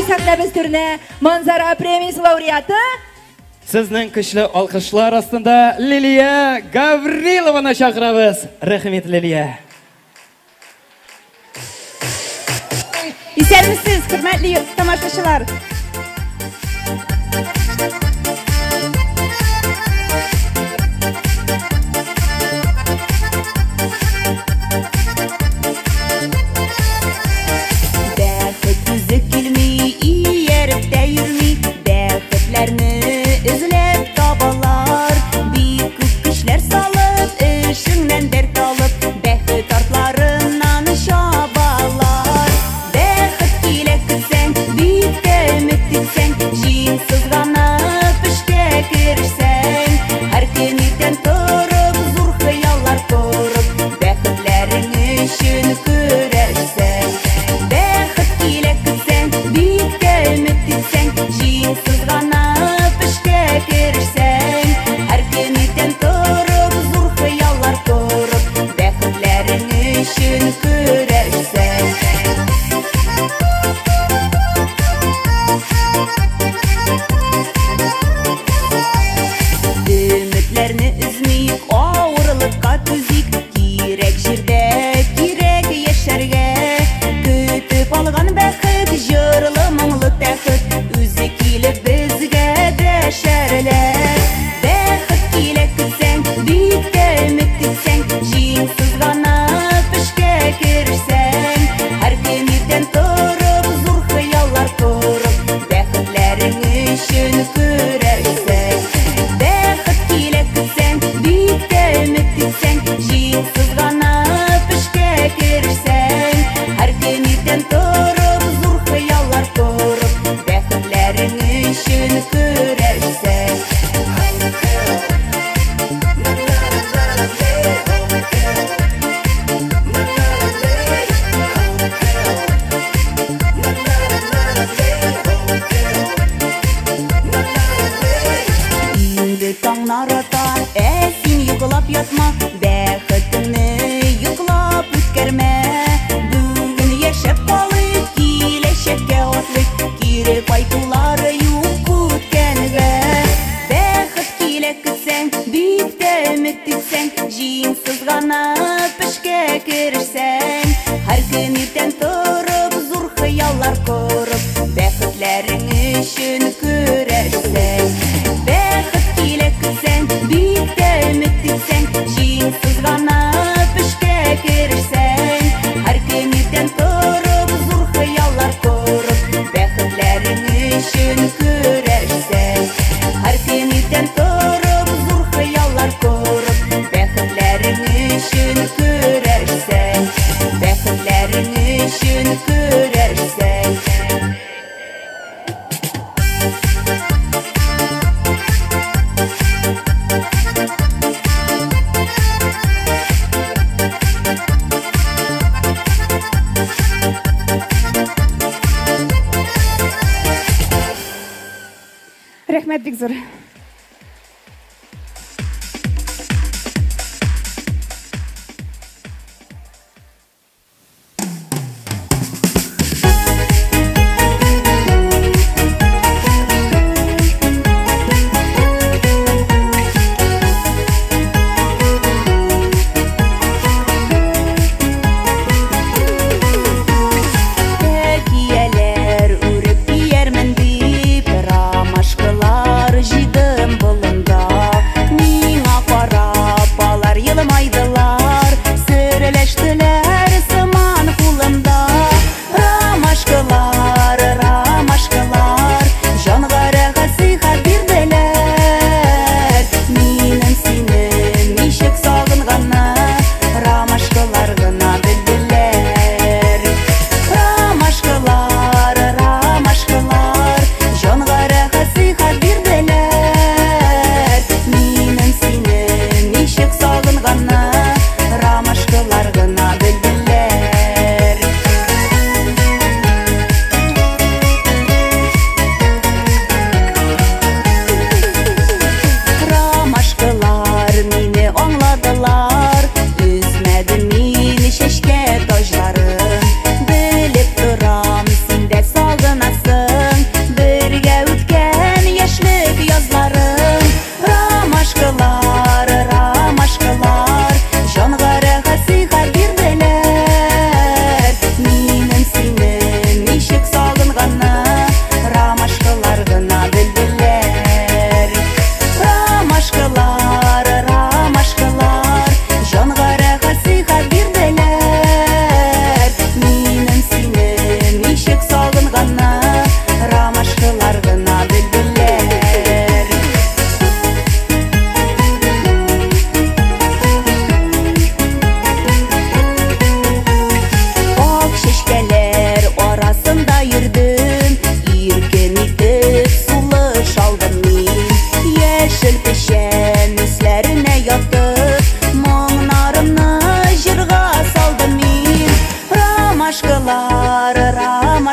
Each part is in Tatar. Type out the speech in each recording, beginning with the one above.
Чыгабыз сәхнәбез түренә Манзара премиясе лауреаты. Сезнең көчле алкышлар астында Лилия Гаврилованы чакырабыз. Рәхмәт, Лилия. Исәнмесез, хөрмәтле тамашачылар. Бәхет үзе килми, ияреп тә йөрми, бәхетләрне эзләп табалар. Бик күп көчләр салып, эшеңнән дәрт алып, бәхет артларыннан чабалар. Бәхет килә көтсәң, бик тә өмет итсәң, җиң сызганып эшкә керешсәң, һәр көн иртән торып, зур хыяллар корып, бәхетләрең өчен көрәшсәң. Бәхет килә көтсәң, бик тә өмет итсәң, җиң сызганып эшкә керешсәң, һәр көн иртән торып, зур хыяллар корып, бәхетләрең өчен көрәшсәң. Өметләрне өзмик, авырлыкка түзик, кирәк җирдә кирәк яшәргә. Көтеп алган бәхет, җырлы моңлы тәхет, үзе килеп безгә дәшәрләр. Бәхет килә көтсәң, бик тә өмет итсәң, җиң сызганып эшкә керешсәң, һәр көн иртән торып, зур хыяллар корып, бәхетләрең өчен көрәшсәң. Бәхет килә көтсәң, бик тә өмет итсәң, җиң сызганып эшкә керешсәң, һәр көн иртән торып, зур хыяллар корып, бәхетләрең өчен көрәшсәң. Инде таңнар ата, ә син йоклап ятма, бәхетеңне йоклап үткәрмә. Бүген яшәп калыйк, киләчәккә атлыйк, кире кайтулар юк үткәнгә. Бәхет килә көтсәң, бик тә өмет итсәң, җиң сызганып эшкә керешсәң, һәр көн иртән торып, зур хыяллар корып, бәхетләрең өчен көрәшсәң. Бәхет килә көтсәң, бик тә өмет итсәң, җиң сызганып эшкә керешсәң, һәр көн иртән торып, зур хыяллар корып, бәхетләрең өчен көрәшсәң. Һәр көн иртән торып, зур хыяллар корып, бәхетләрең өчен көрәшсәң. Бәхетләрең өчен көрәшсәң. Рәхмәт бик зур. Тәкияләр үреп киярмен дип, ромашкалар җыйдым.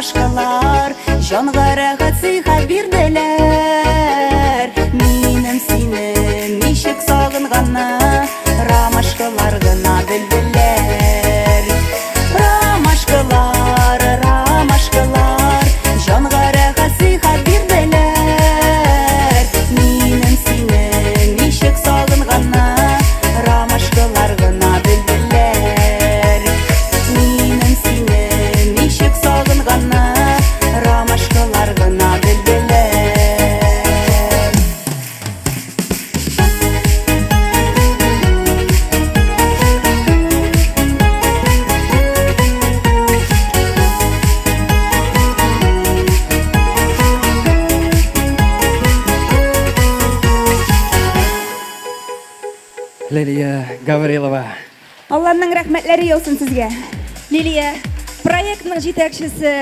Ромашкалар җанга рәхәт сыйхәт бирделәр. Минем сине ничек сагынганны ромашкалар гына белделәр. Ромашкалар, ромашкалар җанга рәхәт сыйхәт бирделәр. Минем сине ничек сагынганны ромашкалар гына белделәр. Минем сине ничек сагынганны ромашкалар гына белделәр. Лилия Гаврилова. Алланың рәхмәтләре яусын сезгә. Лилия, проектның җитәкчесе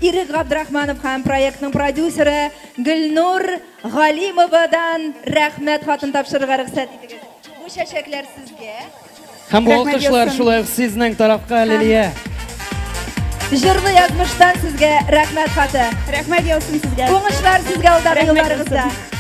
Ирек Габдрахманов һәм проектның продюсеры Гөлнур Галимовадан рәхмәт хатын тапшырырга рөхсәт итегез. Бу чәчәкләр сезгә. Һәм бу Рәхмәт алкышлар яусын. Шулай ук сезнең тарафка, Лилия. Җырлы язмыштан сезгә рәхмәт хаты. Рәхмәт яусын сезгә. Уңышлар сезгә алдагы Рәхмәт елларыгызда. яусын.